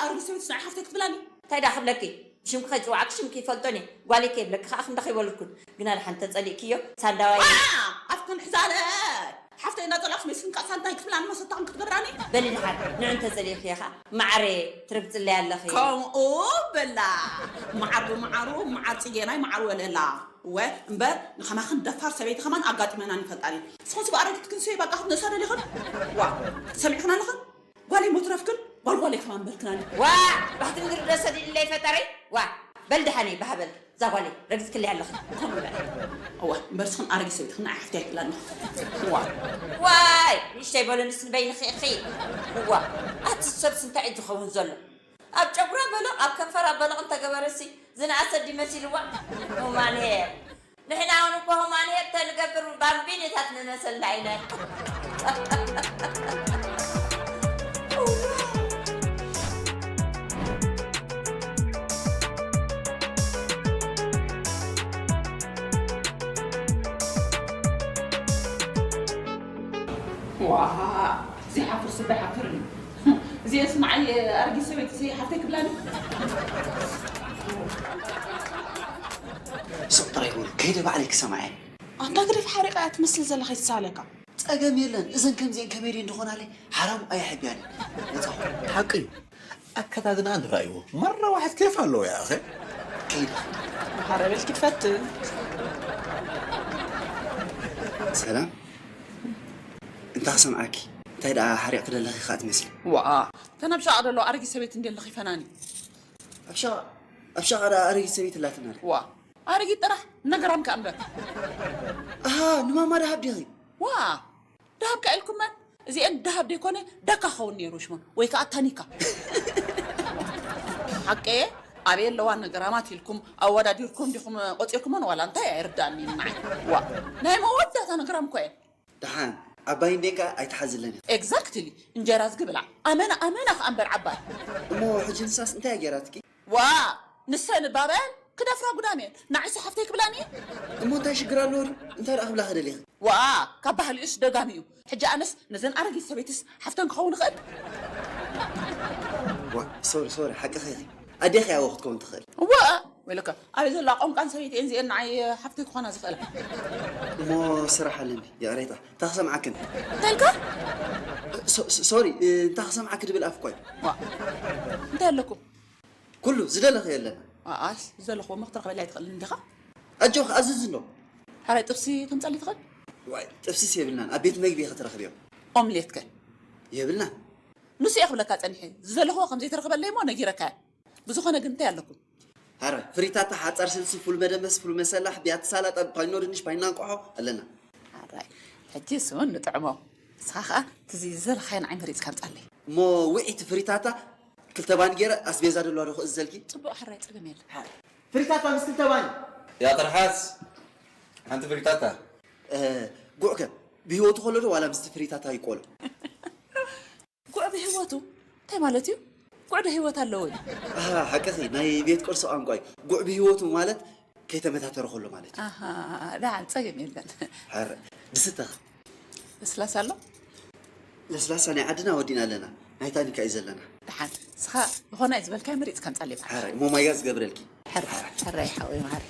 ኣረጊት ሰበይትስ ንዓይ ሓፍተይ ክትብላኒ? እንታይ ደኣ ክብለኪ? ብሽምኪ ከይጽዋዕኪ ሽምኪ ይፈልጦን እየ። ጓለይ ከይብለኪ ከኣ ክንደኽ ኣይበልኩን። ግና ድሓን ተጸሊእክዮ ሳንዳዋይ። ዋ! ኣፍክን ሕዛለ! ሓፍተይ እንዳጸላእክስ መሲልክን ከኣ ሳንታይ ክትብላኒ መሰታኽን ክትገብራኒ? በሊ ድሓን ንዑ እንተጸሊእክዮ ከኣ መዓረየ ትርግጽለይ ኣለኺ። ከምኡ በላ። መዓር ብመዓሩ፣ መዓር ጽጌናይ፣ መዓር ወለላ። እወ፣ እምበር ንኸማኽን ደፋር ሰበይቲ ከማን ኣጋጢመናን ይፈልጣን እየን። ንስኽንስ ብኣረጊትክን ሰይ በቃ ክትነሳ ደሊኽን? ዋ፣ ሰሚዕክን ኣለኽን? ጓለይ ሞትረፍክን፣ ጓል ጓለይ ከማን በልክናኒ። ዋ፣ ባሕቲ ምድሪ ዶ ሰዲድለይ ፈጣሪ? ዋ፣ በል ደሓነይ፣ ባህ በል። እዛ ጓለይ ረግጽክለይ ኣለኽን። ከምኡ በል። እወ፣ እምበር ንስኽን ኣረጊት ሰበይትኽን ንዓይ ሓፍተይ ኣይትብላኒ። ዋ። ዋይ፣ ንእሽተይ በሉ ንስን በይንኺ ኢኺ። እዋ፣ ኣቲ ሰብስ እንታይ እዩ ዝኸውን ዘሎ? ኣብ ጨጉራ በለቕ፣ ኣብ ከንፈራ በለቕ እንተገበረሲ ዝነኣሰ ድዩ መሲልዋ? ሁማን ሄር። ንሕና እውን እኮ ሁማን ሄር ተንገብር ባምቢን እታት ንመሰልና ኢና። ዋ፣ ዘይሓፍር ስባ ይሓፍር እዩ። እዚአስ ንዓይ ኣረጊት ሰበይቲ እሰይ ሓፍተይ ክብላኒ? ስቕ ጥራይ በሉ፣ ከይደ ባዕለይ ክሰምዓ እየ። ኣንታ ግደፍ ሓሪቓ እያ ትመስል ዘላ ከይትሳለካ። ጸገም የለን፣ እዘን ከምዚአን ከመይ ድየን ዝኾናለይ ሓራም ኣየሕብያን እየን። ነጻ ኹን። ሓቂ እዩ። ኣከዳድና ንረኣይዎ። መረዋሕት ኬፍ ኣለዎ ያ ኣኸ። ከይደ። ማሓረበል ክትፈትን። ሰላም። እንታይ ክሰምዓኪ? እንታይ ደኣ ሓሪቕኪ ደለኺ ከኣ ትመስሊ? ዋኣ፣ እተን ኣብ ሻቓ ደለዋ ኣረጊት ሰበይቲ እንድየ ኣለኺ ፈናኒ። ኣብ ሻቓ፣ ኣብ ሻቓ ደኣ ኣረጊት ሰበይቲ ኣላትና። ዋ፣ ኣረጊት ጥራሕ፣ ነግራም ከኣ እምበር። ኣሃ፣ ንማማ ደሃብ ዲኺ? ዋ፣ ደሃብ ከኣ ኢልኩመን? እዚኤን ደሃብ ደይኮነ፣ ዳካ ክኸውን ነይሩ ሽመን፣ ወይ ከኣ ታኒካ። ሓቀየ፣ ኣበይ ኣለዋ ነግራማት ኢልኩም፣ ኣወዳዲርኩም ዲኹም ቆጺርኩመን ዋላ እንታይ ኣይርዳእኒ ንዓይ። ዋ፣ ናይ መወዳእታ ነግራም እኮ እየን። ደሓን፣ ዓባይ እንዴንካ ኣይትሓዝለን ኢኺ። ኤግዛክትሊ፣ እንጀራ ዝግብላ። ኣመና፣ ኣመና ከኣ እምበር ዓባይ። እሞ ሕጂ ንሳስ እንታይ እያ ገይራትኪ? ዋ፣ ንሰን ባባየን ክደፍራ ጉዳም እየን። ንዓይሲ ሓፍተይ ክብላኒ? እሞ እንታይ ሽግር ኣለዎ ድዩ? እንታይ ደኣ ክብላኺ ደሊኺ? ዋ፣ ካብ ባህሊኡስ ደጋሚ እዩ። ሕጂ ኣነስ ነዘን ኣረጊት ሰበይትስ ሓፍተን ክኸውን እኽእል? ዋ፣ ሶሪ፣ ሶሪ፣ ሓቅኺ ኢኺ። ኣዴኺ እያ ክትከውን ትኽእል። እወ፣ ወይለከ፣ ኣበይ ዘላ ቆንቃን ሰበይቲ እየን እዚአን ንዓይ ሓፍተይ ክኾና ዝኽእላ? እሞ ስራሕ ኣለኒ፣ ይቕሬታ። እንታይ ክሰምዓክን? እንታይ ኢልካ? ሶ-፣ ሶ-፣ ሶሪ፣ እንታይ ክሰምዓኪ ድብል ኣፍ እኮ እዩ። ዋ፣ እንታይ ኣለኩም? ኩሉ ዝደለኽዮ ኣለና። ኣኣስ፣ ዝደለኽዎ እሞ ክትረኽበለይ ኣይትኽእልን ዲኻ? ኣጆኺ፣ ኣዝዚ ኣሎ። ሕራይ ጥብሲ ከምጻለይ ትኽእል? ዋይ፣ ጥብሲስ የብልናን። ኣብ ቤት መግቢ ኢኺ ትረኽብዮ። ኦምሌት ከ? የብልናን። ንሱ እየ ክብለካ ጸኒሐ። ዝደለኽዎ ከም ዘይትረኽበለይ እሞ ነጊረካ እየ። ብዝኾነ ግን እንታይ ኣለኩም? ሕራይ፣ ፍሪታታ፣ ሓጻር ስልሲ፣ ፉል መደመስ፣ ፉል መሰላሕ፣ ቢያቲ ሳላጣ፣ ፓይኖ ድንሽ፣ ፓይና እንቋሖ ኣለና። ሕራይ፣ ሕጂ ስውን ንጥዕሞ። ንስኻ ኸኣ እቲ ዝደለኻዮ ንዓይ መሪጽካ ኣምጻለይ። እሞ ውዒት ፍሪታታ፣ ክልተ ባኒ ገይረ ኣስቤዛ ደልዋ ዶ ክእዝዘልኪ? ጽቡቕ ሕራይ፣ ጸገም የለን። ፍሪታታ ምስ ክልተ ባኒ። ያ ትርሓስ፣ ሓንቲ ፍሪታታ። እ፣ ጉዕ ከ ብህይወቱ ከሎ ዶ ዋላ ምስቲ ፍሪታታ ይቆሎ? ጉዕ ብህይወቱ? እንታይ ማለት እዩ? ጉዕ ዶ ህይወት ኣለዎ እዩ? ኣሃ፣ ሓቅኺ፣ ናይ ቤት ቅርሲ ቋንቋ እዩ። ጉዕ ብህይወቱ ማለት ከይተመታተረ ከሎ ማለት እዩ። ኣሃ፣ ደሓን፣ ጸገም የለን። ሕራይ፣ ዝስተ ኸ? ለስላሳ ኣሎ? ለስላሳ ናይ ዓድና ወዲና ኣለና። ናይ ታኒካ እዩ ዘለና። ደሓን፣ ንስኻ ዝኾነ ዝበልካዮ መሪጽካ ኣምጻለይ በዓል። ሕራይ፣ እሞ ማይ ጋዝ ዝገብረልኪ። ሕራይ፣ ሕራይ ሓወይ መዓረይ።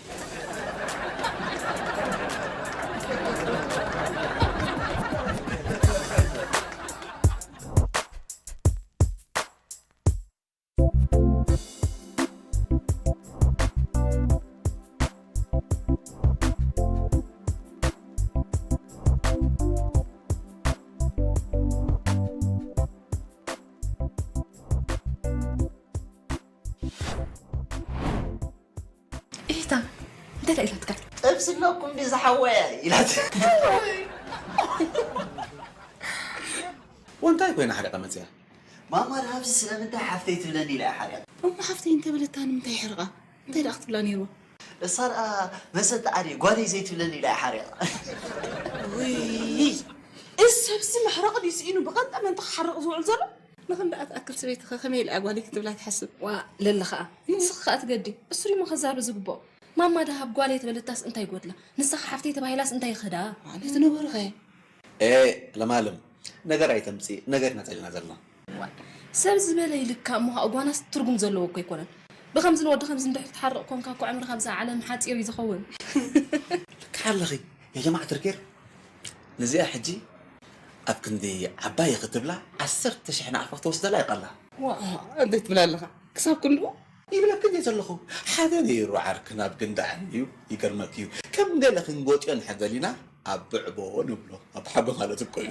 ኢታ፣ እንታይ ኢላትካ? ጥብሲ ኣለኩም ድዩ ዝሓወየ? ኢላት። ወንታይ ኮይና ሓሪቐ መጽያ? ማማ፣ ድሃብሲ ስለምንታይ ሓፍተይ ትብለኒ ኢላ እያ ሓሪቓ። እሞ ሓፍተይ እንተበለታ ንምንታይ ይሕርቓ? እንታይ ደኣ ክትብላ ነይርዋ? እሳ ደኣ መሰል ተዓርየ ጓለይ ዘይትብለኒ ኢላ እያ ሓሪቓ። ውይ፣ እዚ ሰብሲ መሕረቒ ድዩ ስኢኑ ብቐንጣ መንታ ክሓርቕ ዝውዕል ዘሎ? ንኽንደኣ ትኣክል ሰበይትኸ ከመይ ኢላ እያ ጓለይ ክትብላ ትሓስብ? ዋ፣ ለለ ኸኣ። ንስኺ ኸኣ ትገዲ። እሱ ድዩ እሞ ከዛርብ ዝግብኦ? ማማ ደሃብ ጓለይ ተበለታስ እንታይ ይጎድላ? ንስኻ ሓፍተይ ተባሂላስ እንታይ ይኸዳ? ማለት ነበርኸ? ኤ፣ ለማለም፣ ነገር ኣይተምጽእ፣ ነገር ኢና ጸሊእና ዘለና። ዋይ፣ ሰብ ዝበለ ይልካእ እሞ ኸኣ ጓናስ ትርጉም ዘለዎ እኮ ኣይኮነን። ብኸምዝን ወዲ ኸምዝን እንድሕር ትሓርቕ ኮንካ እኮ ዕምርኻ ኣብዛ ዓለም ሓጺር እዩ ዝኸውን። ልክዕ ኣለኺ ያ ጀማዓ ትርኬር። ነዚኣ ሕጂ ኣብ ክንዲ ዓባይ ክትብላ ዓሰርተ ሽሕ ንኣፋ ክትወስደላ ይቐላ። ዋ እንታይ ትብል ኣለኻ ክሳብ ክንድኡ ይብለኪ እንዴ ዘለኹ ሓደ ነይሩ ዓርክን ኣብ ግንዳዕን እዩ። ይገርመኪ እዩ ከም ገለ ክንጎጥዮ ንሕገሊና ኣብ ብዕቦ ንብሎ ኣብ ሓጎ ማለት እኮ እዩ።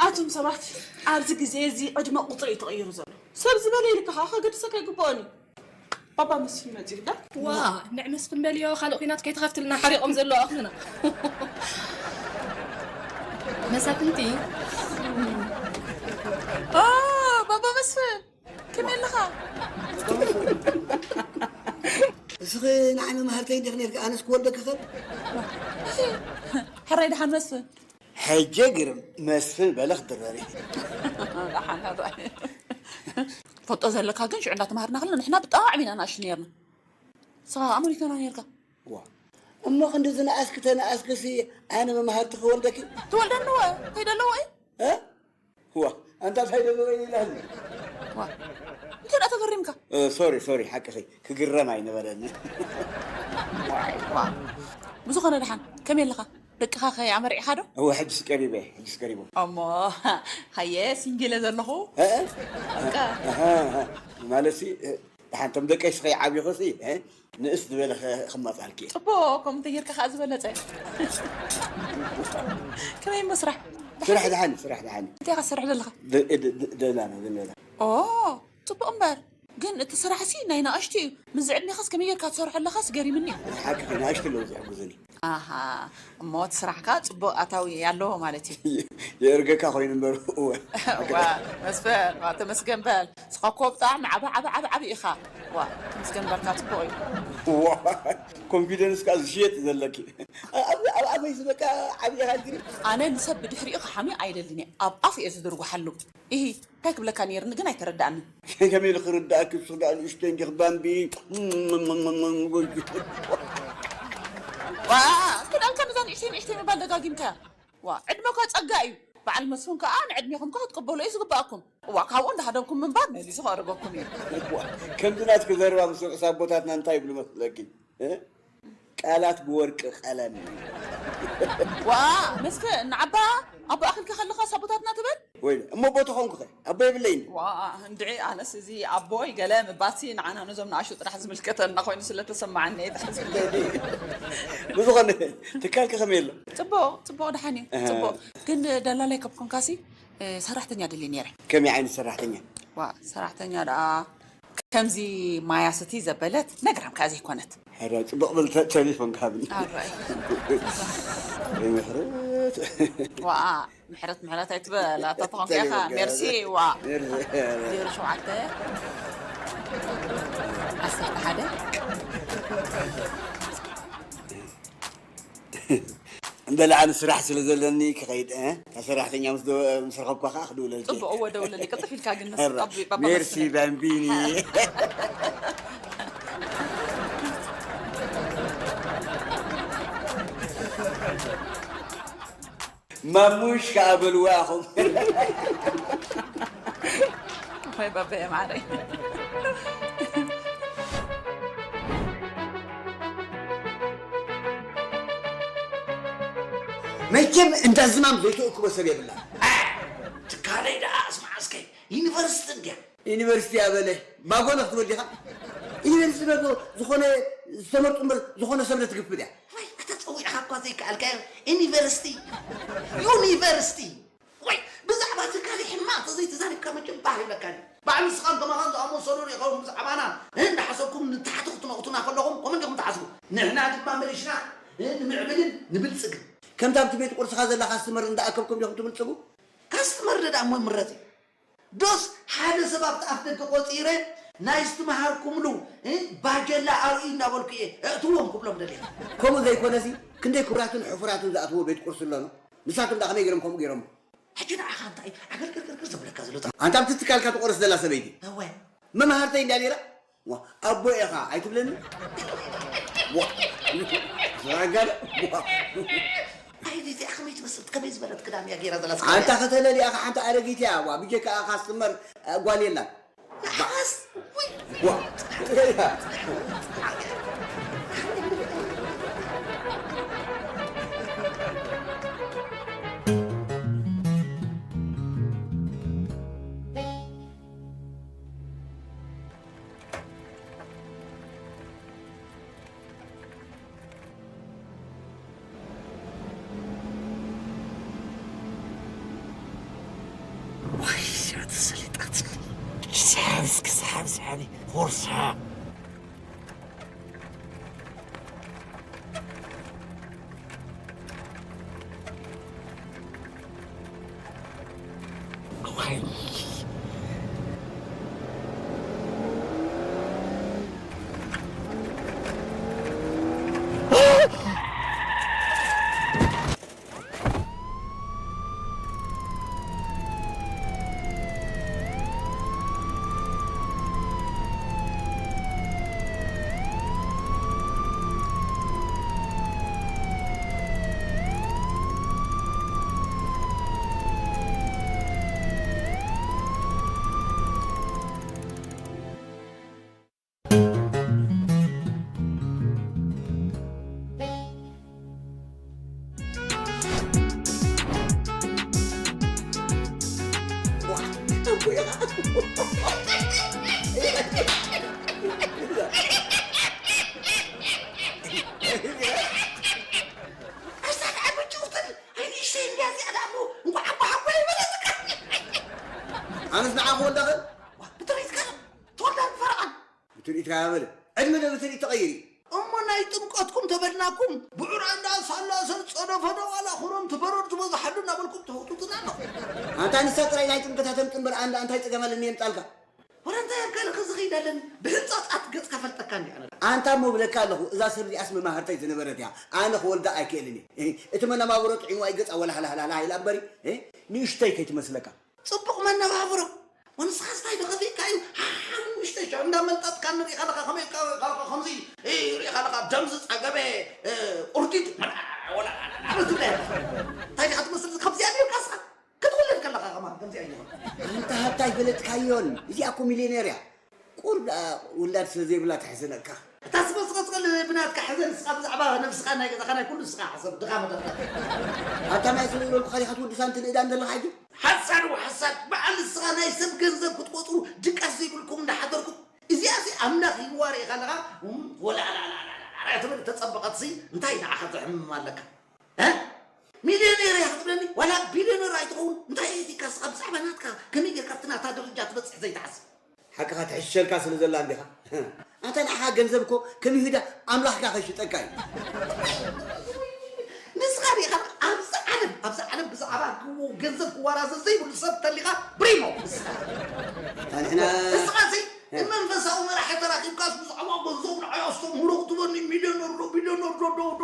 ኣቱም ሰባት ኣብዚ ግዜ እዚ ዕድመ ቁፅሪ እዩ ተቐይሩ ዘሎ። ሰብ ዝበለ ኢልካ ከዓ ከገድሰካ ኣይግብኦን እዩ። ባባ መስፍን መፂኡ ዳ ዋ ንዕ መስፍን በልዮ ካልእ ኩናት ከይትኸፍትልና ሓሪቖም ዘለዉ ኣኽልና መሳፍንቲ ኦ፣ ባባ መስፍን ከመይ ኣለኻ? እስኺ ንዓይ መማህርተይ እንዲኽ ነርኪ ኣነስ ክወልደኪ ኸል ሕራይ ደሓን መስፍን ሕጀ ግርም መስፍን በለ ክድረሪ ደሓን ሕራይ ፈልጦ ዘለካ ግን ሽዑ እንዳተማሃርና ከለና ንሕና ብጣዕሚ ኢና ንኣሽቱ ነርና ንስኻ ኣመሪካና ነርካ ዋ እሞ ክንዲ ዝነኣስኪ ተነኣስክሲ ኣነ መማህርቲ ክወልደኪ ትወልደኒ ወ ከይደለዎ እዩ እ? ዋ ኣንታ እንታይ ደለዎ ኢላኒ ዋ እንታይ ደኣ ተፈሪምካ ሶሪ ሶሪ ሓቅኺ ክግረም ኣይነበረኒ ዋ ብዝኾነ ደሓን ከመይ ኣለኻ ደቅኻ ከ ኣመሪዕኻ ዶ እወ ሕጅስ ቀሪበ ሕጅስ ቀሪቡ እሞ ሃየ ሲንግለ ዘለኹ እ? ኣሃ፣ ኣሃ። ማለትሲ እ፣ ደሓን ቶም ደቀይ ስኸይ ዓብይኹሲ እ? ንእስ ዝበለ ኸ- ክመፃልኪ እየ ፅቡቅ ከምኡ እንተጌርካ ከዓ ዝበለፀ ከመይ እሞ ስራሕ ስራሕ ደሓን ስራሕ ደሓን እንታይ ኢኻ ትሰርሕ ዘለኻ ደ- ደ- ደ- ደህና ነው ግን ደህና ኦ ፅቡቅ እምበር ግን እቲ ስራሕ ሲ ናይ ንኣሽቱ እዩ ምስ ዝዕድሜኻስ ከመይ ጌርካ ትሰርሖ ኣለኻስ ገሪምኒ እዩ ሓቂ ንኣሽቱ ኣለዉ ዝሕግዙኒ ኣሃ እሞ እቲ ስራሕካ ፅቡቅ ኣታዊ ኣለዎ ማለት እዩ የእርገካ ኮይኑ እምበር እወ ዋ መስፍን ዋ ተመስገን በል ንስኻ እኮ ብጣዕሚ ዓብ ዓብ ዓብ ዓብ ኢኻ ዋ ተመስገን በልካ ፅቡቅ እዩ ዋ ኮንፊደንስ ከዓ ዝሽየጥ ዘለኪ ኣብ ኣብ ኣፈይ ዝበቃ ዓብዪ ሃልግሪ ኣነ ንሰብ ብድሕሪኡ ክሓሚ ኣይደልን እየ ኣብ ኣፍ እየ ዝድርጉሓሉ ኢሂ እንታይ ክብለካ ነይርኒ ግን ኣይተረዳእንን ከመይ ኢሉ ክርዳእኪ ንስኺ ደኣ ንእሽተይ እንዲኺ ባምቢ ዋ ክዳልካ ነዛ ንእሽተይ ንእሽተይ ምባል ደጋጊምካያ ዋ ዕድመ እኳ ጸጋ እዩ በዓል መስፍን ከኣ ንዕድሜኹም ከ ክትቅበሎ እዩ ዝግባኣኩም እዋ ካብኡ እንዳሃደምኩም ምንባር መሊሱ ከእርገኩም እዩ ከምዚ ናትኪ ዘረባ ምስ ንዑስ ኣቦታትና እንታይ ይብሉ መስለኪ እ? ቃላት ብወርቂ ቀለም ዋ መስፍን ንዓባ ኣቦ ኣኽልካ ከለኻ ሳቦታትና ትብል ወይ እሞ ቦ ተኾንኩኸ ኣቦ የብለይን ዋ እንድዒ ኣነስ እዚ ኣቦይ ገለ ምባሲ ንዓና ነዞም ንኣሹ ጥራሕ ዝምልከተና ኮይኑ ስለተሰማዓኒ እየ ተሓዚነ ብዝኾነ ትካልከ ከመይ ኣሎ ፅቡቅ ፅቡቅ ደሓን እዩ ኣሃ። ፅቡቅ ግን ደላላይ ካብ ኮንካሲ እ፣ ሰራሕተኛ ደልየ ነይረ ከመይ ዓይነት ሰራሕተኛ ዋ ሰራሕተኛ ደኣ ከምዚ ማያ ስቲ ዘበለት ነግራም ከኣ ዘይኮነት ሕረ ፅቡቅ ብል ተ- ቴሌፎን ካብኒ ኣራይ ምሕረት ዋ ምሕረት ምሕረት ኣይትበል ኣታ ተኾንካ ኢኻ ሜርሲ ዋ ዜሮ ሸውዓተ ዓሰርተ ሓደ እምበለ ኣነ ስራሕ ስለ ዘለኒ ክኸይድ እ? እታ ሰራሕተኛ ምስ ዶ- ምስ ረኸብኳ ከዓ ክድውለልኪ ፅቡቅ እወ ደውለኒ ቅልጥፍ ኢልካ ግን ሕረ ንስጠቢ ባባ ሜርሲ መስፍን ባምቢኒ ማሙሽ ከዓ በልዋ ኢኹም ወይ ባባየ ማዓረይ መቸም እንዳ ዝማም ዘይተእክቦ ሰብ የብላ ትካለይ ደኣ እስማዕ እስከ ዩኒቨርሲቲ እንድያ ዩኒቨርሲቲ ኣበለ ማጎነ ክትብል ዲኻ ዩኒቨርሲቲ በሎ ዝኾነ ዝተመርጡ እምበር ዝኾነ ሰብ ለትግፍት እያ ወይ ከተፀዊዕኻ እኳ ዘይከኣልካዮ ዩኒቨርሲቲ ዩኒቨርሲቲ ወይ ብዛዕባ ትካል ሕማቕ ተዘይተዛሪብካ መቸም ባህ ይብለካ ድዩ ባዕ ንስኻን ተማኻን ዝኣመሰሉ ሪኸው ብዛዕባና እንዳሓሰብኩም ንታሕቲ ክትነቑቱና ከለኹም ከምኡ እንዲኹም ትሓስቡ ንሕና ድማ መሊሽና ንምዕብልን ንብልፅግን ከምታ ኣብቲ ቤት ቁርስኻ ዘላ ካስትመር እንዳኣከብኩም ዲኹም ትብልፅጉ ካስትመር ደዳ እሞ ምረፅ እዩ ዶስ ሓደ ሰብ ኣብቲ ኣፍ ደገ ቆፂረ ናይ ዝተምሃርኩምሉ ባጀላ ኣርእዩ እናበልኩ እየ እእትዎም ክብሎም ደልየ ከምኡ ዘይኮነሲ ክንደይ ክቡራትን ሕፉራትን ዝኣትዎ ቤት ቁርሲ ኣሎኖ ንሳቶም ዳ ከመይ ገይሮም ከምኡ ገይሮም ሕጂ ንዓኻ እንታይ ዓገርገርገርገር ዘብለካ ዘሎ ኣንታ ኣብቲ ትካልካ ትቆርስ ዘላ ሰበይቲ እወ መማሃርተይ እንዳ ነይራ ኣቦ ኢኻ ኣይትብለኒ ዝራጋለ እዚኣ ከመይ ትመስል? ከመይ ዝበለት ክዳን እያ ገይራ ዘላ? ኣንታ ከተለሊ ኢኻ ሓንቲ ኣረጊት እያ። ዋ፣ ብጀካ ኢኻ ስትመር ጓል የላን። ንዓስ? ውይ! ዋ! ዋይ፣ እዚኣ ተሰሊጣትኒ። ሰሓብ እስኪ፣ ሰሓብ፣ ሰሓቢ፣ ፎርሳ። ዋይ። ኣነስ ንዓ ክወልደኽን? ብትርኢትካ ትወልዳን ፈረቓን። ብትርኢትካ በለ። ዕድመ ዶ ብትርኢት ተቐይር እዩ? እሞ ናይ ጥምቀትኩም ተበልናኩም። ብዑራ እንዳ ሳላ ሰብ ጸደፈ ዶ ዋላ ክረምቲ በረድ ዝበዝሓሉ እናበልኩም ተህውትቱና ኣለኹም። ኣንታ ንሳ ጥራይ ናይ ጥምቀታ ተምጽእ እምበር ኣንዳ እንታይ ጸገም ኣለኒ የምጻልካ? ወረ እንታይ ኣብ ካልእ ክዝኸይድ ኣለኒ? ብሕንጻጻት ገጽካ ፈልጠካ እንዲ ኣነ። ኣንታ እሞ ብለካ ኣለኹ፣ እዛ ሰብ እዚኣስ መማህርተይ ዝነበረት እያ። ኣነ ክወልዳ ኣይክእልን እየ። እህ፣ እቲ መነባብሮ ጥዒምዋ እዩ ገጻ ወላ ሃላሃላሃላ ኢላ እምበሪ፣ እህ፣ ንእሽተይ ከይትመስለካ። ጽቡቕ መነባብሮ። ወንስኻስ እንታይ ዶ ከፊእካ እዩ? ሓሓም ውሽጢ ሸው እንዳመልጠጥካ ንሪኢኻ ኣለኻ፣ ከመይ ኢልካ ሪኢኻ ኣለኻ? ከምዚ፣ እ፣ ሪኢኻ ኣለኻ፣ ደም ዝጸገበ፣ እ፣ ቁርዲድ፣ ወላ፣ ወላ፣ ወላ ትብለ። እንታይ ዲኻ ትመስል? ከምዚኣ ኔርካ እስኻ? ክትውለድ ከለኻ ከማን ከምዚኣ እዩ። ኣንታ ሃብታ ኣይፈለጥካዮን። እዚኣ እኮ ሚልዮኔር እያ። ቁር ደኣ ውላድ ስለ ዘይብላ ተሕዝነካ። እታ ስበስቐስቐል ብናትካ ሕዘን፣ ንስኻ ብዛዕባ ነብስኻ፣ ናይ ገዛኻ፣ ናይ ኩሉ ንስኻ ሕሰብ፣ ድኻ መደርካ። ኣታ ናይ ስለ ዝበልኩኻ ዲኻ ትወዲ ሳንቲ ንእዳን ዘለኻ ሕጂ? ሓሳድ ወሓሳድ፣ በዓል ንስኻ ናይ ሰብ ገንዘብ ክትቆጽሩ ድቃስ ዘይብልኩም እንዳሓደርኩም። እዚኣሲ ኣምላኽ ይዋር ኢኻ ኣለኻ፣ እም፣ ወላ፣ ላ፣ ላ፣ ላ፣ ላ፣ ላ፣ ትብል ተጸበቐትሲ፣ እንታይ ንዓኻ ዘሕምም ኣለካ? እ? ሚልዮኔር እያ ክትብለኒ? ዋላ ቢልዮነር ኣይትኸውን። እንታይ ኢቲካ ንስኻ ብዛዕባ ናትካ ከመይ ጌርካ ኣብቲ ናታ ደረጃ ትበጽሕ ዘይትሓስብ? ሓቅኻ ትሕሸልካ ስለ ዘላ እንዲኻ። ኣንታ ንዓኻ ገንዘብ እኮ ከም ይሁዳ ኣምላኽካ ከይሽጠካ እዩ። ንስኻ ዲኻ ኣብዚ ዓለም፣ ኣብዚ ዓለም ብዛዕባ ክው-፣ ገንዘብ ክወራዘ ዘይብሉ ሰብ ተሊኻ ብሪሞ። ኣንታ ንሕና ንስኻ ሲ እ። መንፈሳዊ መራሒ ተራኺብካስ ብዛዕባ ገንዘብ ንዓይ ኣስተምህሮ ክትበኒ ሚልዮነር ዶ ቢልዮነር ዶ ዶ ዶ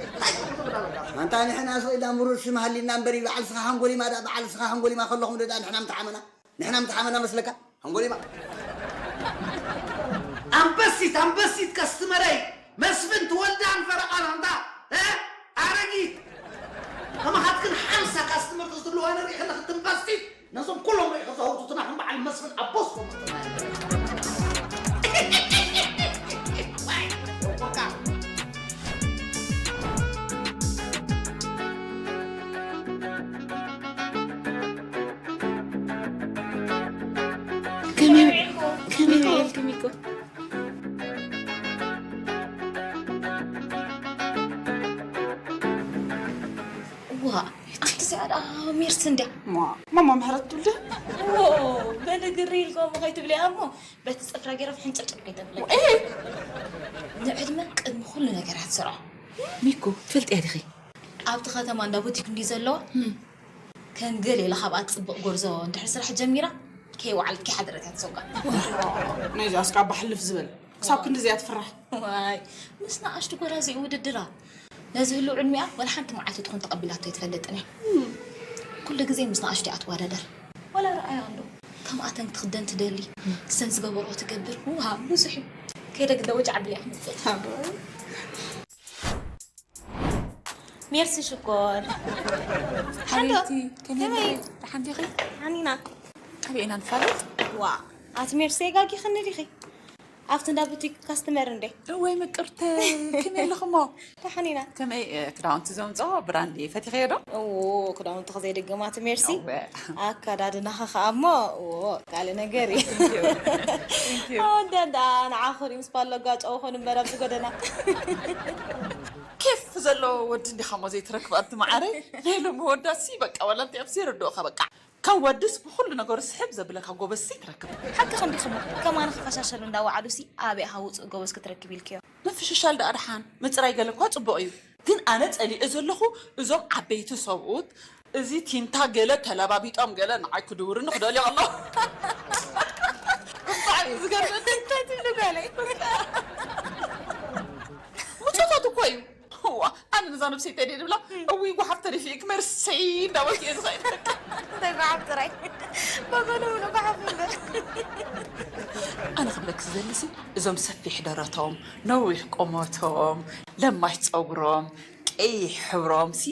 እንታይ ትብል ኣለካ? ኣንታ ንሕና ስቕ ኢልና ምሩር ሽም ሃሊና እምበሪ በዓል ስኻ ሃንጎሊማ ደኣ በዓል ስኻ ሃንጎሊማ ከለኹም ዶ ደኣ ንሕና ምተሓመና? ንሕና ምተሓመና መስለካ? ሃንጎሊማ። ኣንበሲት፣ ኣንበሲት ከስትመረይ መስፍን ትወልዳን ፈረቓን ኣንታ፣ እ? ኣረጊት። ከማኻትክን ሓምሳ ካስትመር ተዝህልዋ ነርኢ ከለኺ ትንበስቲት ነዞም ኩሎም ርኢኺ ዘህውቱትና ከም በዓል መስፍን ኣቦስ ኮመርትና። ከመይ ውዒልኩም? ከመይ ውዒልኩም? ዋ፣ ኣንቲ እዚኣ ደኣ ሜርሲ እንድያ። ማ-፣ ማማ ምሕረት ትብልዲ? ዎ፣ በሊ ግሪ ኢልኩም ከይትብልያ እሞ፣ በቲ ጽፍራ ገይራ ሕንጭርጭር ከይተብለኪ። እ! ንዕድመ ቅድሚ ኩሉ ነገር እያ ትሰርዖ። ሚኮ፣ ትፈልጥያ ዲኺ? ኣብቲ ከተማ እንዳ ቡቲክ እንድዩ ዘለዋ። እም። ከም ገለ ኢላ ካብኣ ጽቡቕ ጎርዞ እንድሕር ስራሕ ጀሚራ፣ ከይወዓለት ከይሓደረት እያ ትሰጓ። ናይዛ እስካ ኣባ ሕልፍ ዝበል። ክሳብ ክንድዚ እያ ትፍራሕ። ዋይ፣ ምስ ንኣሽቱ ጎራዙ እዩ ውድድራ። ነዚ ህሉው ዕድሚኣ ዋላ ሓንቲ መዓልቲ ትኹን ተቐቢላቶ ኣይትፈልጥን እያ። እም። ኩሉ ግዜ ምስ ንኣሽቱ እያ ትወዳደር። ዋላ ረኣያ ኣሎ። ከምኣተን ክትኽደን ትደሊ። እም። ክሰን ዝገበርኦ ትገብር። ውሃ ብዙሕ እዩ። ከይደ ግደ ወጫ ዓብለያ ክመጽእ። ኣቦይ። ሜርሲ ሽኮር። ሓቢብቲ፣ ከመይ ከመይ? ደሓን ዲኺ? ሓኒና። ኣበይ ኢና ንፋለጥ? ዋ፣ ኣቲ ሜርሲ የጋጊኽኒ ዲኺ? ኣብቲ እንዳ ቡቲክ ካስተመር እንዴ? እወ፣ ምቅርተይ፣ ከመይ ኣለኽሞ? ደሓን ኢና። ከመይ፣ እ፣ ክዳውንቲ ዘምጽኦ ብራንድ ፈቲኽዮ ዶ? እዎ፣ ክዳውንቲ ከዘይድግም ኣቲ ሜርሲ። እወ። ኣከዳድናኻ ኸኣ እሞ፣ እዎ፣ ካልእ ነገር እዩ። Thank you. Thank you. ኣወዳት ደኣ ንዓኹ ሪም ስፓ ኣለጋጨው ኾን እምበር ኣብዚ ጎደና። ኬፍ ዘለዎ ወዲ እንዲኻ እሞ ዘይትረክብ ኣንቲ መዓረይ። ናይ ሎሚ ወዳሲ በቃ ዋላ እንታይ ኣብሲ ይርድኦኻ በቃ። ካብ ወድስ ብኹሉ ነገሩ ስሕብ ዘብለካ ጎበዝሲ ትረክብ። ሓቅኺ እንዲኺ እሞ ከማን ክፈሻሸሉ እንዳወዓሉሲ ኣበይ ኢኻ ውጹእ ጎበዝ ክትረክብ ኢልክዮ? ምፍሽሻል ደኣ ደሓን ምጽራይ ገለ እኳ ጽቡቕ እዩ። ግን ኣነ ጸሊኤ ዘለኹ እዞም ዓበይቲ ሰብኡት እዚ ቲንታ ገለ ተለባቢጦም ገለ ንዓይ ክድውርኒ ክደልዩ ከለዉ። ብጣዕሚ እዩ ዝገርመኒ። እንታይ ትብሉ ጓለይ? ምጾታት እኮ እዩ። እዋ፣ ኣነ ነዛ ነብሰይ እንታይ ድየ ድብላ? እውይ፣ ጓሓፍ ተሪፊ ክመርሰይ እንዳበልኩ እየ ዝኸይድ። እንታይ ጓሓፍ ጥራይ? በበሉ ብሎ ጓሓፍ እምበር። ኣነ ክብለኪ ዝደሊሲ፣ እዞም ሰፊሕ ደረቶም፣ ነዊሕ ቁመቶም፣ ለማሽ ጸጉሮም፣ ቀይሕ ሕብሮምሲ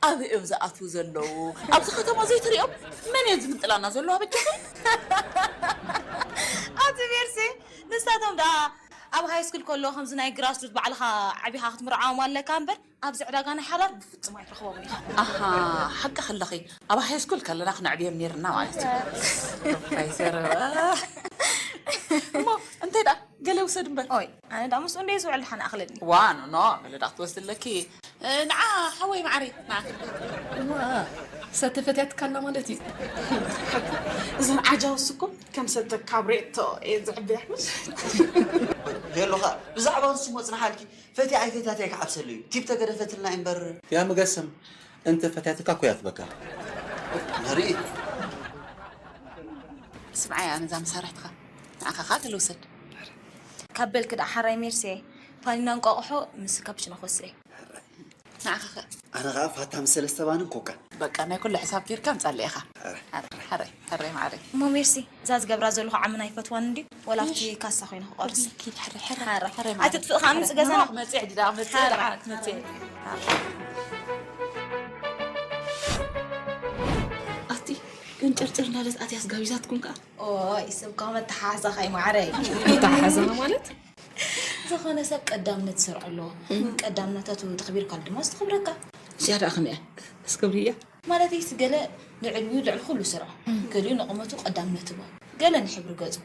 ኣበይ እዮም ዝኣትዉ ዘለዉ? ኣብዚ ከተማ ዘይትሪኦም መን እየን ዝምንጥላና ዘለዋ በጃኺ? ኣቲ ሜርሲ፣ ንሳቶም ደኣ ኣብ ሃይ ስኩል ከለዉ ከምዚ ናይ ግራስሩት ባዕልኻ ዓቢኻ ክትምርዓዎም ኣለካ እምበር፣ ኣብዚ ዕዳጋ ናይ ሓዳር ብፍጹም ኣይትረኽቦምን ኢኻ። ኣሃ፣ ሓቅኺ ኣለኺ። ኣብ ሃይ ስኩል ከለና ክነዕብዮም ኔርና ማለት እዩ። ፕሮፌሰር፣ እሞ እንታይ ደኣ ገለ ውሰድ እምበር። ኦይ፣ ኣነ ደኣ ምስኡ እንደ ዝውዕል ደሓን ኣኽለኒ። ዋ፣ ኖ፣ ኖ፣ ገለ ደኣ ክትወስዲ ኣለኪ። እ፣ ንዓ ሓወይ መዓረይ፣ ንዓ። እዋ፣ እሳ ተፈትያትካ ኣላ ማለት እዩ። እዘን ዓጃውስ እኮ ከም ሰተካ ብሬቶ እየን ዝዕበያ። ሄሎ ኸኣ፣ ብዛዕባ ንሱ እሞ ጽንሓልኪ፣ ፈትያ ኣይፈትያት ኣይክዓብሰሉ እዩ። ቲፕ ተገደፈትልና እዩ እምበር። ያ መገሰም፣ እንተ ፈትያትካ እኮ እያ ትበካ። ንርኢ። ስምዓያ፣ ነዛ መሳርሕትኻ ንዓኻ ኸኣ ተለውሰድ። ካብ በልኪ ደኣ ሓራይ ሜርሲ፣ ፓኒና እንቋቑሖ ምስ ካፕችኖ ክወስድ እየ። ንዓኻ ኸ? ኣነ ኸኣ ፋታ ምስ ሰለስተ ባንን ኮካ። በቃ ናይ ኩሉ ሕሳብ ጌርካ ምጻለይ ኢኻ። ሕራይ። ሕራይ፣ ሕራይ፣ ሕራይ መዓረይ። እሞ ሜርሲ፣ እዛ ዝገብራ ዘለኹ ዓምና ኣይፈትዋን እንድዩ፣ ወላ ኣብቲ እሺ። ካሳ ኮይነ ክቆርስ። ኪድ ሕራይ፣ ሕራይ፣ ሕራይ። ሕራይ መዓረይ። ኣይትጥፍእ ኸኣ ምጽእ ገዛና። ሕራይ። መጽእ ሕጂ ደኣ መጽእ ሕራይ። ደኣ ክትመጽእ። ኣቲ፣ ገንጨርጨር እንዳለት ኣትያስ ጋቢዛትኩም ከኣ። ኦይ፣ ሰብ ካብ መተሓሓዛኻ እዩ መዓረይ። መተሓሓዛና ማለት? ዝኾነ ሰብ ቀዳምነት ዝሰርዖ ኣለዎ። እም። ቀዳምነታቱ ተኽቢርካሉ ድማ ዝተኽብረካ። እዚኣ ደኣ ከመይ እያ? እስክብሪ እያ? ማለተይስ ገለ ንዕድሚኡ ልዕሊ ኩሉ ዝሰርዖ፣ እም። ገሊኡ ንቑመቱ ቀዳምነት ይህቦ፣ ገለ ንሕብሪ ገጹ፣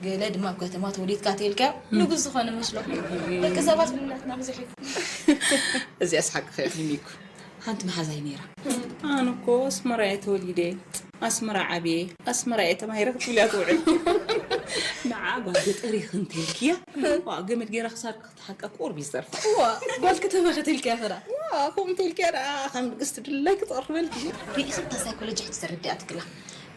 ገለ ድማ ኣብ ከተማ ተወሊድካ ተይልካዮ እም። ንጉስ ዝኾነ መስሎ። እም። ደቂ ሰባት ብልላትና ብዙሕ እዩ። እዚኣስ ሓቅኺ እያ ሚሚኩ። ሓንቲ መሓዛይ ነይራ። ኣነ እኮ ኣስመራ እየ ተወሊደ፣ ኣስመራ ዓብየ፣ ኣስመራ እየ ተማሂረ ክትብል እያ ትውዕል። ንዓ ጓል ገጠር ኢኺ እንተልክያ፣ ዋ፣ ገመድ ገይራ ክሳድካ ክትሓንቀ ቁሩብ እዩ ዝተርፋ። ዋ፣ ጓል ከተማ ከተልክያ ኸዳ? ዋ፣ ከምኡ እንተልክያ ደኣ ከም ንግስቲ ድላይ ክትቐርበልኪ። ርኢኺ እታ ሳይኮሎጂ ሕጂ ተረዲኣትክላ።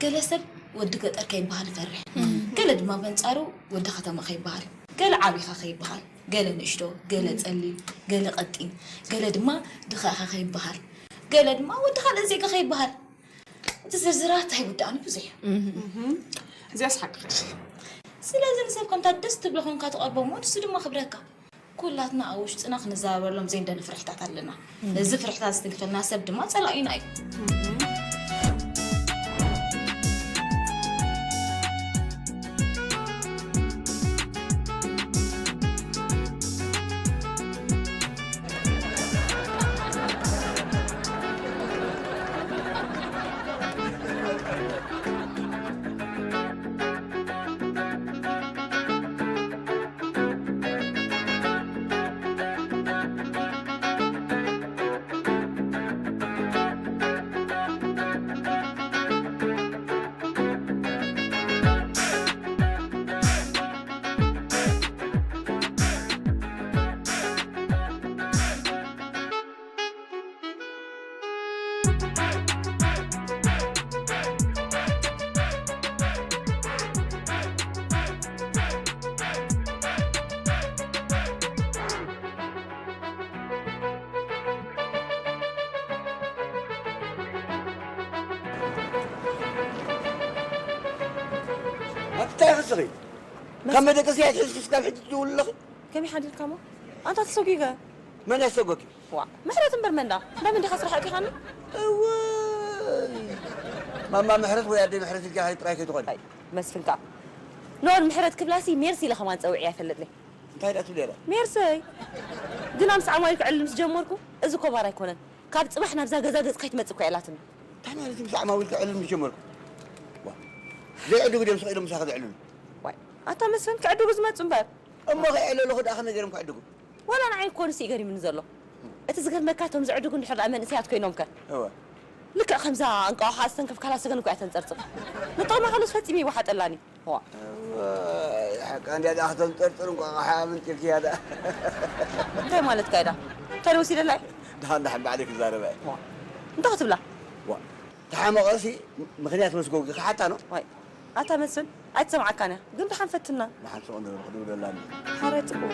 ገለ ሰብ ወዲ ገጠር ከይበሃል ይፈርሕ። እም። ገለ ድማ በንጻሩ ወዲ ከተማ ከይበሃል። ገለ ዓቢኻ ከይበሃል። ገለ ንእሽቶ፣ ገለ ጸሊም፣ ገለ ቀጢን፣ ገለ ድማ ድኻ ኢኻ ከይበሃል፣ ገለ ድማ ወዲ ካልእ ዜጋ ከይበሃል። እቲ ዝርዝራት ኣይውዳእን ብዙሕ እዩ። እህ። እዚኣስ ሓቅኺ። ስለዚ ንሰብ ከምታ ደስ ትብሎ ኮንካ ትቐርቦ እሞ ንሱ ድማ ክብረካ። ኩላትና ኣብ ውሽጥና ክንዘራረበሎም ዘይንደሊ ፍርሕታት ኣለና። ነዚ ፍርሕታት ዝትንክፈልና ሰብ ድማ ጸላኢና እዩ። ኣታ ይኽስኺ። ካብ መደቀሲ ኣይትሕዝኪ፣ ስካብ ሕጂ ትድውሊ ኣለኺ? ከመይ ሓዲርካ እሞ? ኣንታ ተሰጒገ። መን ኣሰጎኪ? ዋ፣ ምሕረት እምበር መን ደኣ? እንዳ መን ዲኻ ስራሕ ኣእቲኻኒ? እወይ! ማማ ምሕረት ወይ ኣደይ ምሕረት ኢልካ ጥራይ ከይትኾኒ። ኣይ፣ መስፍን ከኣ። ኖር ምሕረት ክብላሲ ሜርሲ ኢለ ከማን ጸዊዐያ ኣይፈልጥን። እንታይ ደኣ ትብል እያ ደኣ? ሜርሰይ። ግና ምስ ዓማዊል ክዕልል ምስ ጀመርኩ፣ እዚ ኮባር ኣይኮነን። ካብ ጽባሕ ናብዛ ገዛ ገጽ ከይትመጽእ እኮ እያ ኢላትኒ። እንታይ ማለት እዩ ምስ ዓማዊል ክዕልል ምስ ጀመርኩ? ዋ፣ ዘይዕድጉ ድዮም ስቕ ኢሎም ምሳኺ ዝዕልሉ? ዋይ፣ ኣታ መስፍን ክዕድጉ ዝመጹ እምበር። እሞ ከይዕለሉ ደኣ ከመይ ገይሮም ክዕድጉ? ዋላ ንዓይ እኮ ንሱ እዩ ገሪሙኒ ዘሎ። እቲ ዝገርመካ እቶም ዝዕድጉ እንድሕር ደኣ መንእሰያት ኮይኖም ከ? እወ። ልክዕ ከምዛ እንቋቑሖ ዝተንከፍካላ ሰገን እኮ እያ ተንጸርጽር። ንጥቕማ ከሎስ ፈጺሙ ይወሓጠላን እዩ። እዋ። እወ፣ ሓቃ እንድያ ደኣ ከተንጸርጽር እንቋቑሖ ኣመንጢልክያ ደኣ። እንታይ ማለትካ እዩ ደኣ? እንታይ ወሲደላ እዩ? ደሓን ደሓን ባዕለይ ክዛረባ እየ። እዋ። እንታይ ክትብላ? ዋ፣ ተሓመቐሲ ምኽንያት መስጎጊ ክሓታ ነው። ዋይ፣ ኣታ መስፍን፣ ኣይትሰምዓካን እያ፣ ግን ደሓን ፈትና። ደሓን ስቕ ንብል ክድውለላ እምበር። ሓራይ ጽቡቕ።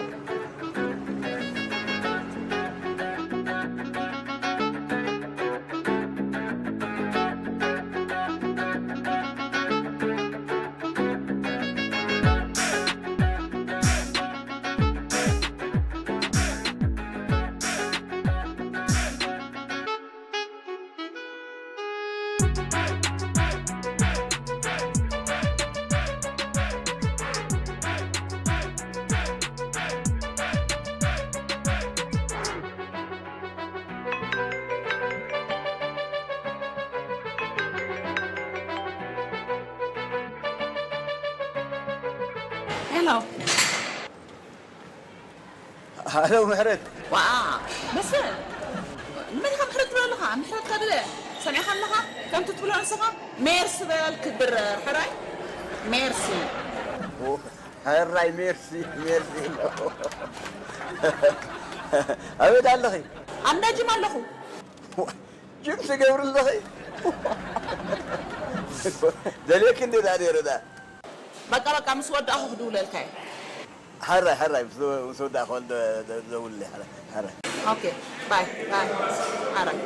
ሄሎ። ሃሎ ምሕረት። ዋ፣ መስፍን፣ ንመን ኢኻ ምሕረት ትብሎ ኣለኻ? ምሕረትካ ድለ ሰሚዕኻ ኣለኻ? ከምቲ ትብሎ ንስኻ ሜርሲ በል ክድረር፣ ሕራይ? ሜርሲ። ኦ፣ ሕራይ ሜርሲ፣ ሜርሲ። ኣበይ ኣለኺ? ኣብ እንዳ ጅም ኣለኹ። ጅም ትገብሪ ኣለኺ? ደልየኪ እንዴ ደኣ ነይረ ደኣ? በቃ፣ በቃ፣ ምስ ወዳእኹ ክድውለልካ እየ። ሕራይ፣ ሕራይ፣ ምስ፣ ምስ ወዳእኹ ደ-፣ ደ-፣ ደውልለይ፣ ሕራይ፣ ሕራይ። ኦኬ፣ ባይ፣ ባይ፣ ሕራይ።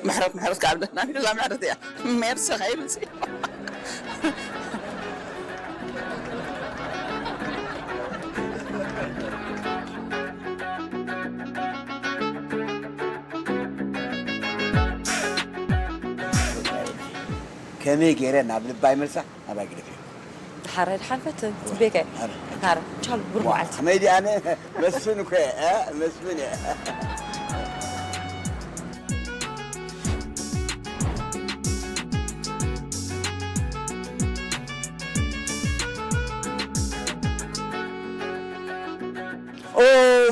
ምሕረት፣ ምሕረት ካብ ደህና ሚሉላ ምሕረት እያ። ሜርሲ ከይብልሲ። ከመይ ገይረ ናብ ልባ ይመልሳ? ናባይ ግደፍዮ። ሓረ ድሓን ፈትን፣ ጽቤከ። ሓረ። ሓረ። ቻሉ፣ ብሩኽ ዋ፣ መዓልቲ። ከመይ ድኣ ኣነ መስፍን እኮ እየ፣ እ? መስፍን እየ። ኦ፣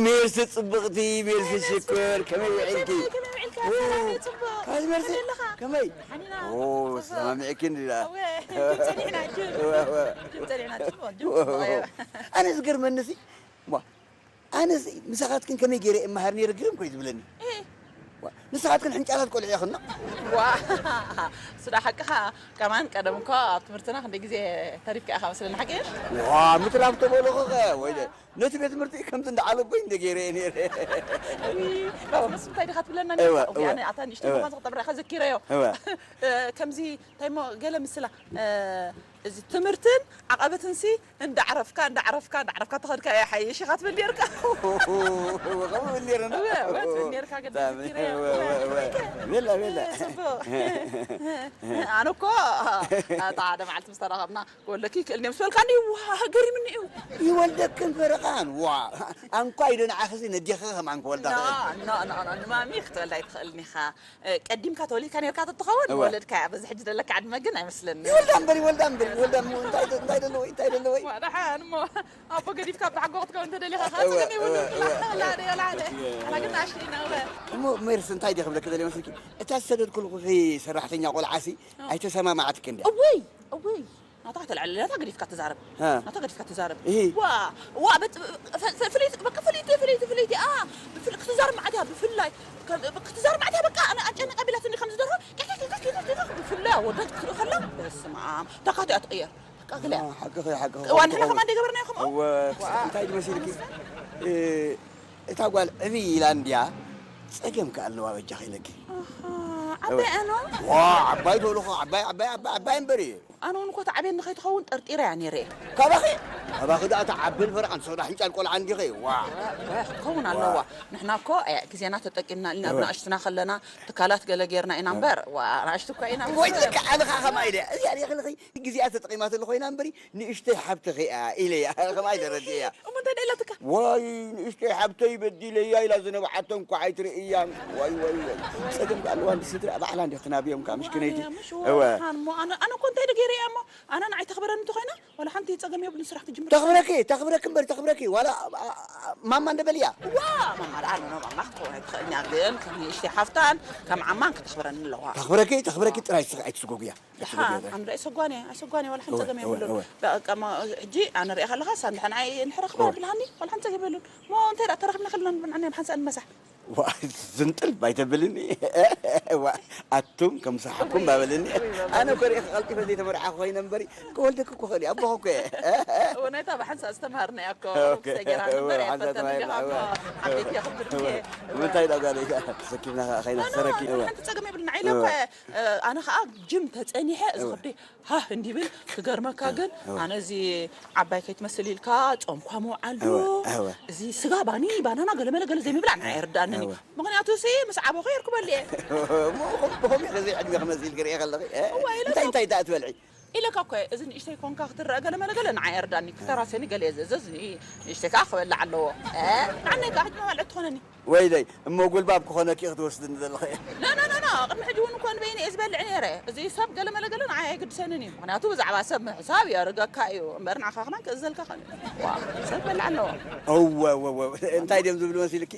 ሜርሲ ጽብቕቲ፣ ሜርሲ ሽኮር፣ ከመይ ውዒልኪ? ከመይ ውዒልካ? ኦ፣ ሰላም እዩ፣ ጽቡቕ። ካዚ ሜርሲ፣ ከመይ ኣለኻ? ከመይ? ሓኒና፣ ኦ፣ ጽቡቕ። ሰማሚዕኪ እንዲ ደኣ። እወ፣ ጅም ጸኒሕና፣ ጅም። እወ፣ እወ። ጅም ጸኒሕና፣ ጽቡቕ፣ ጅም እወ፣ ጽቡቕ እወ። እዩ። ኣነ ዝገርመኒ ሲ፣ ዋ፣ ኣነ ሲ፣ ምሳኻትክን ከመይ ገይረ እመሃር ነይረ ግርም ኮይ ዝብለኒ። እህ። ዋ፣ ንስኻትክን ሕንጫላት ቆልዑ ኢኽን። ዋ፣ ስዳ ሓቅኻ፣ ከማን ቀደም እኮ ኣብ ትምህርትና ክንደይ ግዜ ተሪፍካ ኢኻ መስለኒ፣ ሓቂ እዩ? ዋ፣ ምትራፍ ተበልኹ ኸ፣ ወይለ፣ ነቲ ቤት ትምህርቲ ከምዚ እንዳዓለቦይ እንደ ገይረ እየ ነይረ። እይ፣ ካብ መስፍን እንታይ ዲኻ ትብለና እወ፣ ነይርካ? እወ። ኣነ ኣታ ንእሽተይ እወ። ምዃን ዝኽጠብራ ኢኻ ዘኪረዮ። እወ። እ፣ ከምዚ እንታይ እሞ ገለ ምስላ፣ እ፣ እዚ ትምህርትን ዓቐበትንሲ እንዳዕረፍካ፣ እንዳዕረፍካ፣ እንዳዕረፍካ ተኸድካ እያ ሓይሽ ኢኻ ትብል ነይርካ። እወ፣ ከምኡ እብል ነይረ። እወ፣ እወ፣ ትብል ነይርካ፣ ገለ ሳሚ፣ ዘኪረዮ። እወ፣ እወ፣ እወ። ቤላ፣ ቤላ። እ፣ ጽቡቕ። ኣነ እኮ፣ ኣታ ሓደ መዓልቲ ምስ ተራኸብና፣ ክወልደኪ ይክእል እየ ምስ በልካኒ፣ ዋ፣ ገሪምኒ እዩ። ይወልደክን ፈረቓን፣ ዋ፣ ኣንኳይ ዶ ንዓኺ ነዴኺ ከማን ክወልዳ ኖ፣ ክእል። ኖ፣ ኖ፣ ኖ፣ ንማሚ ክትወልዳ ኣይትኽእልን ኢኻ። እ፣ ቀዲምካ ተወሊድካ ነርካ ተትኸውን፣ እወ። ምወለድካያ። በዚ ሕጂ ዘለካ ዕድመ ግን ኣይመስለኒ። ይወልዳ እምበር፣ ይወልዳ እምበር፣ ይወልዳ እሞ፣ እንታይ ደ-፣ እንታይ ደለዎ፣ እንታይ ደለዎ? ዋ፣ ደሓን እሞ፣ ኣቦ ገዲፍካ ብሓጎ ክትከውን እንተደሊኻ፣ እወ፣ ኸኣ ጸገም የብሉን። እወ፣ እወ። ላዕለ፣ ላዕለ። ኣና ግን ንኣሽቱ ኢና፣ እወ። እሞ ሜርሲ፣ እንታይ ድየ ክብለኪ ደልየ መስልኪ? እታ ዝሰደድኩልኪ ሰራሕተኛ ቆልዓሲ፣ ኣዎ። ኣይተሰማማዓትክን ድያ? እውይ፣ እውይ። ናታ ከተልዕል፣ ናታ ገዲፍካ ትዛረብ። ሃ። ናታ ገዲፍካ ትዛረብ። እሂ። ዋ፣ ዋ፣ በት-፣ ፈ-፣ ፈ-፣ ፍልይቲ፣ በቃ ፍልይቲ፣ ፍልይቲ፣ ፍልይቲ፣ ኣ፣ ብፍል-፣ ክትዛረብ መዓት እያ፣ ብፍላይ። ከ-፣ ክትዛረብ መዓት እያ፣ በቃ፣ ኣነ ኣጨነቃ ቢላትኒ ከም ዝደርሆ፣ ኬክ፣ ኬክ፣ ኬክ፣ ኬክ፣ ኬክ፣ ብፍላይ ኣወዳት ክትርኢ ከላ፣ በስመ ኣብ። እታ ካትያ ትቕየር። በቃ፣ ግልያ። ዋ፣ ሓቅኺ፣ ሓቅኺ። እዋ፣ ንሕና ከማን ደይገበርናዮ ከምኡ? እወ፣ ዋ። እንታይ ድመሲልኪ? እ፣ እታ ጓል ዕብይ ኢላ እንድያ፣ ጸገም ከኣ ኣለዋ በጃኺ ኢለኪ። ኣሃ፣ እወ። ዓባይ ኣኖ? ዋ፣ ዓባይ ተብልኹ፣ ዓባይ፣ ዓባይ፣ ዓባይ፣ ዓባይ እምበር እዩ። ኣነ እውን እኮ ተዓብየኒ ከይትኸውን ጠርጢረ እያ ነይረ እየ። ካባኺ ካባኺ ደኣ ተዓብን ፈርዓን ሰዳ ሕንጫል ቆልዓ እንዲኺ ዋ ክትኸውን ኣለዋ። ንሕና እኮ ግዜና ተጠቂምና ኢልና ብንኣሽትና ከለና ትካላት ገለ ጌርና ኢና እምበር ኣናእሽቱ እኳ ኢና። ወይ ልክዕ ኣነ ከዓ ከምኣ ኢለ እዚኣ ሪእኽልኺ ግዜኣ ተጠቂማትሉ ኮይና እምበሪ ንእሽተይ ሓብትኺ እያ ኢለ እያ ከምኣ ኢለ ረዲእያ። እሞ እንታይ ደኣ ኢላትካ? ዋይ ንእሽተይ ሓብተይ በዲለያ ኢላ ዝነብዓቶ እንኳ ኣይትርእያን። ዋይ ዋይ ዋይ ጸገም ከ ኣለዋ እንዲ ስድራ ባዕላ እንዲ ክትናብዮም ከ ምሽክነይቲ። እወ ኣነ እኮ እንታይ ደገይረ እያ እሞ ኣነ ንዓይ ተኽብረኒ እንተኾይና ዋላ ሓንቲ ጸገም የብሉን ስራሕ ክጅምር። ተኽብረኪ ተኽብረኪ እምበር ተኽብረኪ ዋላ ማማ እንደ በልያ። ዋ ማማ ደኣ ኖ ማማ ክትኸውን ኣይትኽእልን እያ ግን ከም ንእሽተይ ሓፍታን ከም ዓማን ከተኽብረኒ ኣለዋ። ተኽብረኪ ተኽብረኪ ጥራይ ስኺ ኣይትስጎጉያ። ደሓን ኣነ ኣይሰጓን እየ ኣይሰጓን እየ ዋላ ሓንቲ ጸገም የብሉን። በቃ ሕጂ ኣነ ሪኣ ከለኻ ሳንድሐ ንዓይ እንድሕር ኣኽብራ ብልሃኒ ዋላ ሓንቲ ጸገም የብሉን። እሞ እንታይ ደኣ ተራኺብና ከለና ንብንዓና ብሓንሳእ ንመሳሕ። ዋ ዝንጥል ባይተብልኒ ዋ ኣቱም ከም ሰሓኩም ባበልኒ። ኣነ ኮሪኤ ቀልጢፈ ዘይተመርዓ ኮይነ እምበሪ ክወልደክ እኮ ኽእል ኣቦኹ እኮ እየ። እወ ናይታ ብሓንሳእ ዝተምሃርና እያ እኮ ኦኬ፣ ክሰገራ እወ፣ ነበር እያ ሓንሳእ ፈተን ተማሂርና፣ ገኻ እወ፣ እኮ እወ። ዓበይቲ እያ ክብር እወ፣ እየ። ንምንታይ ዳ ጓለይ ተሰኪፍና ከኣ ኸይና ሰረኪ እወ። ሓንቲ ጸገም የብልና ኢለ እወ። እኮ እየ። ኣነ ኸኣ ጅም ተጸኒሐ እዚ እወ። ክዲ ሃህ እንዲብል ክገርመካ ግን እወ። ኣነ እዚ ዓባይ ከይትመስል ኢልካ ጾምኳ ምውዓሉ እወ፣ እወ። እዚ ስጋ ባኒ ባናና ገለመለ ገለ ዘይምብላዕ ንዓይ ኣይርዳእንን እዩ። እወ። ምኽንያቱ ሲ ምስ ዓበኹ የርክበሉ እየ። እሞ ብኸም- ብኸምኡ ከዚ ዕድሜ ክመፅእ ኢልክ ርኤ ከለኺ እ? እወ፣ ኢለ እንታይ እንታይ ደኣ ትበልዒ? ኢለካ እኮ እየ፣ እዚ ንእሽተይ ኮንካ ክትረአ ገለመለ ገለ ንዓይ ኣይርዳእኒ ክተራስየኒ ገለ እየ ዝእዘዝ ንእሽተይ ከዓ ክበልዕ ኣለዎ። እ? ንዓነይ ከዓ ሕጂ መባልዒ ትኾነኒ። ወይለይ እሞ ጉልባብ ክኾነኪ ክትወስድኒ ዘለኺ። ኖ ኖ ኖ ኖ ቅድሚ ሕጂ እውን እኮ ንበይነ እየ ዝበልዕ ነይረ። እዚ ሰብ ገለመለ ገለ ንዓይ ኣይግድሰንን እዩ። ምኽንያቱ ብዛዕባ ሰብ ምሕሳብ የርገካ እዩ እምበር ንዓኻ ክማን ክእዘልካ ኸ ዋ ሰብ በልዕ ኣለዎ። እወ እወ እወ እንታይ ድዮም ዝብሉ መሲልኪ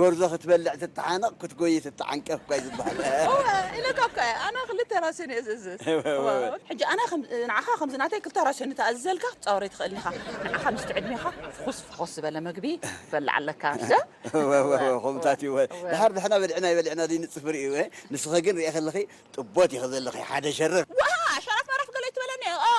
ጎርዞ ክትበልዕ ትተሓነቕ ክትጎይ ትተዓንቀፍ እኳ እዩ ዝበሃል። እወ ኢለካ እኮ እየ ኣነ ክልተ ራሴን እየ ዝእዝዝ። እወ እወ እወ። ሕጂ ኣነ ከም- ንዓኻ ከምዚ ናተይ ክልተ ራሴን ተኣዝዘልካ ክትፃወረይ ትኽእልኒ ኢኻ። ንዓኻ ምስቲ ዕድሜኻ ፍኹስ ፍኹስ ዝበለ መግቢ ትበልዕ ኣለካ እሺ? እወ እወ እወ ከምታት እዩ እወ። ድሓር ንሕና በሊዕና ይበሊዕና ዘይንፅፍር እዩ እወ። ንስኸ ግን ሪኤ ከለኺ ጥቦት ኢኺ ዘለኺ ሓደ ሸረፍ። ዋ ሸረፍ መረፍ ገለ ይትበለኒ ኦ፣ ኦ።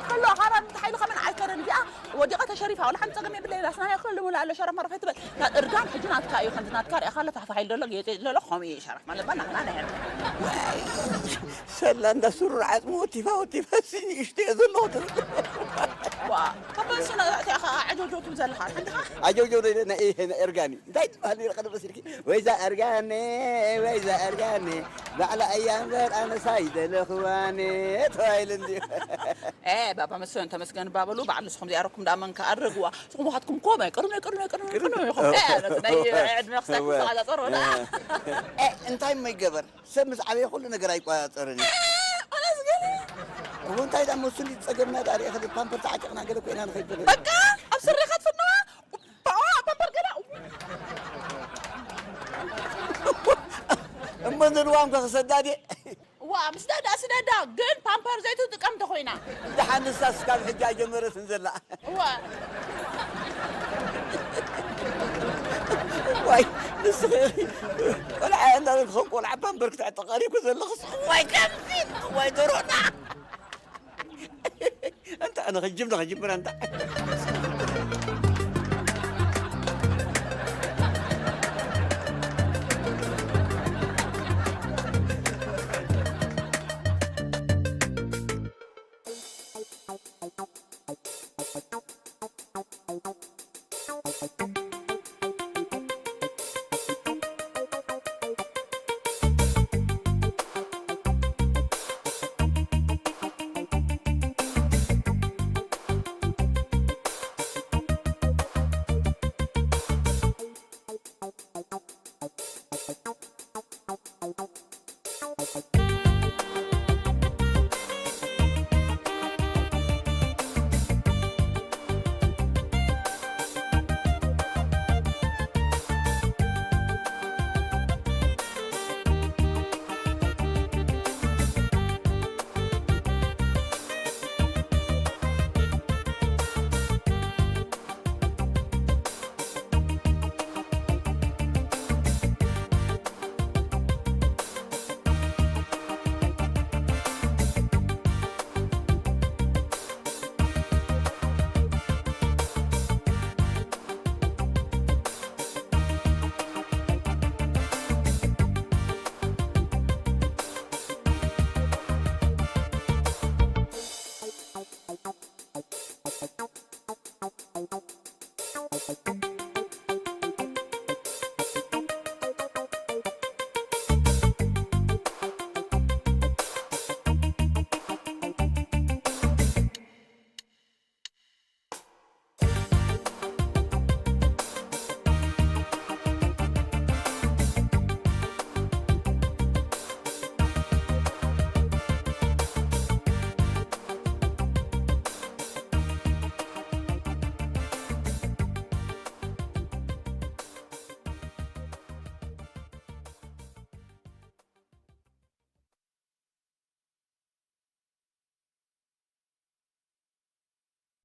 ከሎ ሃራን ተሓይሉ ከመን ኣይከረን እዚኣ ወዲቐ ተሸሪፋ ወላ ሓንቲ ጸገም የብለይ ላስና ናይ ክልል ሙሉ ኣሎ ሸረፍ መረፍ ኣይትበል። ና እርጋን ሕጂ ናትካ እዩ ከምዚ ናትካ ሪኣኻ ኣሎ ታሕፋ ሓይል ደሎ ጌጤ ደሎ ከምኡ እዩ ሸረፍ ማለት በና ንሕና ናይ ሕርዲ። ሰላ እንዳ ሱሩር ዓጽሙ ወቲፋ ወቲፋ ሲ ንእሽቶ እየ ዘለኹ ትብል። ዋ ካብ በንሱ ነጋእቲ ኢኻ ዓጆጆ ትብል ዘለኻ ሓንቲኻ። ዓጆጆ ናይ እርጋኒ እንታይ ትበሃል ነይሩ ቀደም መሲልኪ? ወይዛ እርጋኔ ወይዛ እርጋኔ ባዕላ እያ እምበር ኣነስ ኣይደለኽዋን ተባሂሉ እንድዩ። ኤ ባባ መስፍን ተመስገን ባበሉ በዓል ንስኹም ዘይኣረኩም ደኣ መን ከኣ ኣድረግዋ ንስኹም ዋኻትኩም ኮመ ቅርነ ቅርነ ቅርነ ቅርነ ኢኹም። ኤ ነቲ ናይ ዕድመ ክሳብ ክሳብ ኣዛጸሮ ደኣ። ኤ እንታይ እሞ ይገበር ሰብ ምስ ዓበየ ኩሉ ነገር ኣይቆጻጸርን እዩ። ኣነስ ገለ እሞ እንታይ ደኣ መስሉ ጸገምና ደኣ ሪእኻ ፓምፐር ተዓጢቕና ገለ ኮይና ንኸይድ በቃ ኣብ ስርኻ ትፍንዋ እሞ ንልዋም ከ ክሰዳ ድየ? እዋ ምስዳዳ ስደዳ ግን ፓምፐር ዘይትጥቀም ተኮይና። ደሓን ንሳስ ካብ ሕጂ ኣጀመረትን ዘላ። እዋ ዋይ ንስኺ ኢኺ ቆልዓ እንዳበልኪ ከም ቆልዓ ፓምፐር ክትዕጠቕ ቀሪብኪ ዘለኽስ ዋይ ከምዚ ዋይ ደሮና። أنت أنا غجم غجم أنت.